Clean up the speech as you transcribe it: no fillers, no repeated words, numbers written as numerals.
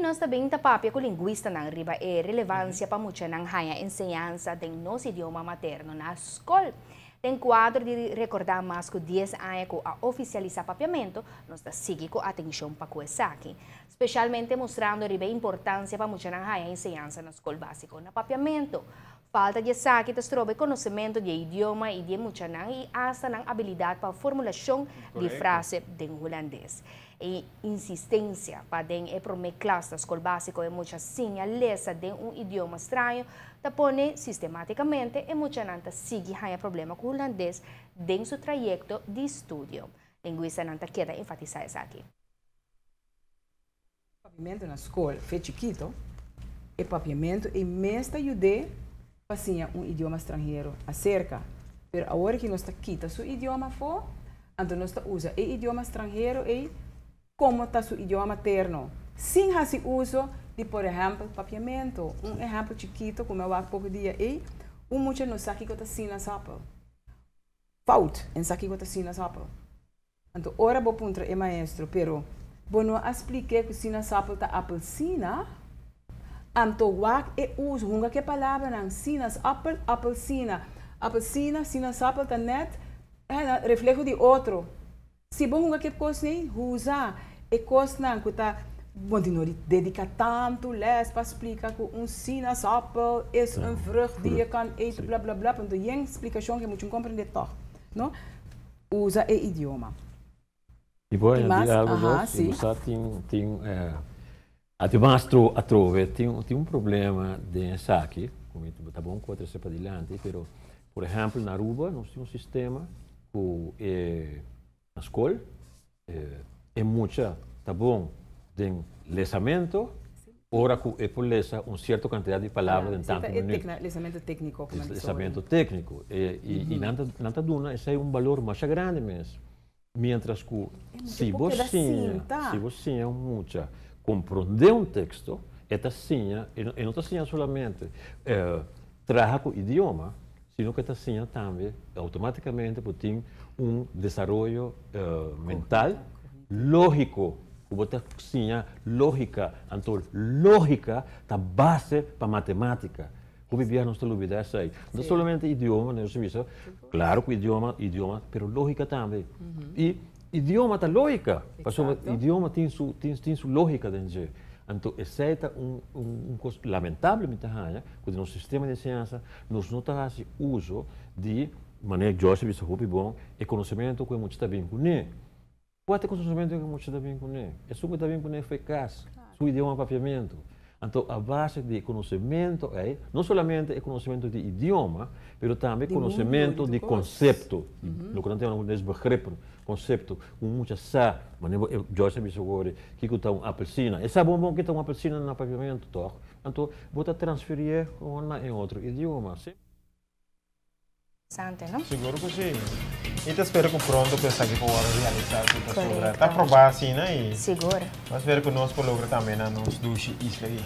nos ta bin ta papia ku lingwistanan riba e relevansia pa muchanan haña enseñansa den nos idioma materno na skol. Den kuadro di rekordá mas ku dies aña ku a ofisialisá papiamentu, nos ta sigui ku atenshon pa ku esaki. Spesialmente mustrando riba e importansia pa muchanan haña enseñansa na skol básiko na papiamentu. Falta di esaki ta stroba e konosementu di e idioma i di e muchanan i asta nan abilidat pa formulashon di frase den hulandes. E insistensia pa den e promé klas na skol básiko e mucha siña lesa den un idioma straño ta pone sistemátikamente e muchanan ta sigui haña problema ku hulandes den su trayekto di studio. Lingwistanan ta keda enfatisá esaki. Papiamentu na skol fe chikito, e papiamentu ei mes ta yud'é pa siña un idioma stranhero aserka. Pero awor ki nos ta kita su idioma afó, anto nos ta usa e idioma stranhero ei komo ta su idioma materno, sin hasi uso di por ehèmpel papiamentu. Un ehèmpel chikito ku mi a wak poko dia ei, un mucha no sa kiko ta sinasapel. Fout! E no sa kiko ta sinasapel. Anto ora bo puntra e maestro, pero bo no a splik'é ku sinasapel ta apelsina? Anto wak e uso, hunga ku e palabranan, sinasapel, apelsina, apelsina, sinasapel ta nèt refleho di otro. Si bo hunga ku e kosnan, usa e kosnan ku ta, bo tin no di dediká tantu lès pa splika ku un sinasapel is un vrucht die je kan eten, blablabla, anto yen splikashon ke muchu komprendé tòg, no? Usa e idioma. I por I mas, añadi algo aha, Jos, si. bo sa tin tin ademas tro atrobe tin tin un problema den esaki ku mi ta bon ku a trese padilanti pero por ehempel na Aruba nos tin un sistema ku e na skol e mucha ta bon den lesamento ora ku e por lesa un sierto kantidat di palabra den tantu minüt. Lesamentu tékniko. Lesamentu tékniko. I nan ta nan ta duna esei un balor masha grandi mes. Miéntras ku si bo siña, si bo siña un mucha komprondé un teksto, e ta siña, e no ta siña solamente traha ku idioma, sino ku e ta siña tambe outomátikamente por tin un desaroyo mental lógiko, ku bo ta siña lógika, anto lógika ta base pa matemátika. Hopi biaha nos ta lubidá esei. No solamente idioma, nos a bisa, klaro ku idioma, idioma, pero lógika tambe. I idioma ta lógika, pasobra idioma tin su tin su lógika den dje. Anto esei ta un un kos lamentable mi ta haña ku den nos sistema di enseñansa nos no ta hasi uso di manera Joyce a bisa hopi bon e konosementu ku e mucha ta bin kuné. Kua ta e konosementu ku e mucha ta bin kuné? Esun ku ta bin kuné for e kas, su idioma papiamentu. Anto a base di e konosementu ei, no solamente e konosementu di idioma, pero tambe konosementu di konsepto, loke nan ta yama na hulandes begrippen, konsepto, ku un mucha sa, manera bo Joyce a bisa worde, kiko ta un apelsina. E sa bon bon ke ta un apelsina na papiamentu tòg? Anto bo ta transferié na e otro idioma. Interesante, no? Sigur ku si. Mi ta spera ku pronto ku esaki por wòrdu realisá si pasobra ta probá asina i Sigur. Nos spera ku nos por logra tambe na nos dushi isla ei.